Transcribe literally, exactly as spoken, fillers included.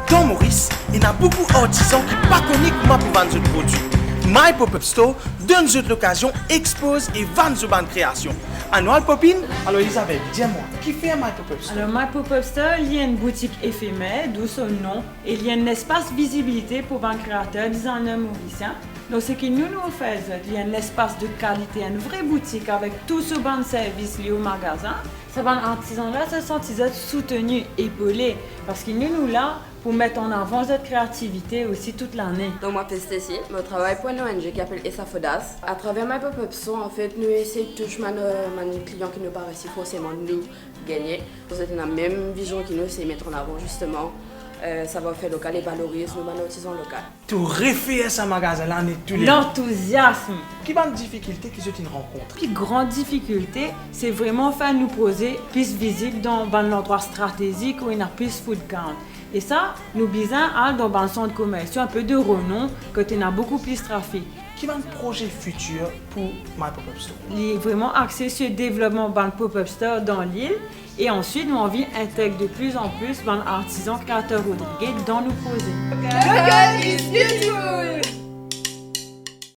Dan Moris, ena boukou artizan ki pa kone kouma pou vann zot prodwi. My Pop-Up Store donn zot lokazion expoz e vann zot bann kreasion. Anou al pop in. Alor Elizabeth, dir mwa, kifer My Pop-Up Store? Alor, My Pop-Up Store, li enn boutik efemer, d'où son nom, e li enn lespas vizibilite pou bann kreater, dizaner morisien. Donk, seki nou, nou ofer zot, li enn lespas de kalite, enn vre boutik avek tou so bann servis li o magazin. Sa bann artizan la, zot santi zot souteni, epole, parski nou, nou la pou met an avan zot kreativite osi tout lane. Donk, mwa se Stacy, mo travay pou enn ONG ki apel Esafodas. Atraver My Pop-Up Store, anfet, nou esey tous bann, bann klian ki nou pa resi forseman nou gagne. Zot ena mem vizion ki nou, se met an avan, zisteman, eh, savoir-faire local e valoriz nou bann artizan lokal. To refer sa magazin la, ane toule. Lantouziasm. Ki bann difikilte ki zot inn rankontre? Pli gran difikilte, se vreman fer nou proze plis vizib dan bann landrwa stratezik ou ena plis food count. E sa, nou bizin al dan bann sant komersial inpe de renom, kot ena boukou plis trafik. Ki bann proze fitir pou My Pop-Up Store? Li vreman axe sir devlopman bann pop-up store dan lil, e answit, nou anvi integ de plis an plis bann artizan kreater odrige dan nou proze. Local is beautiful!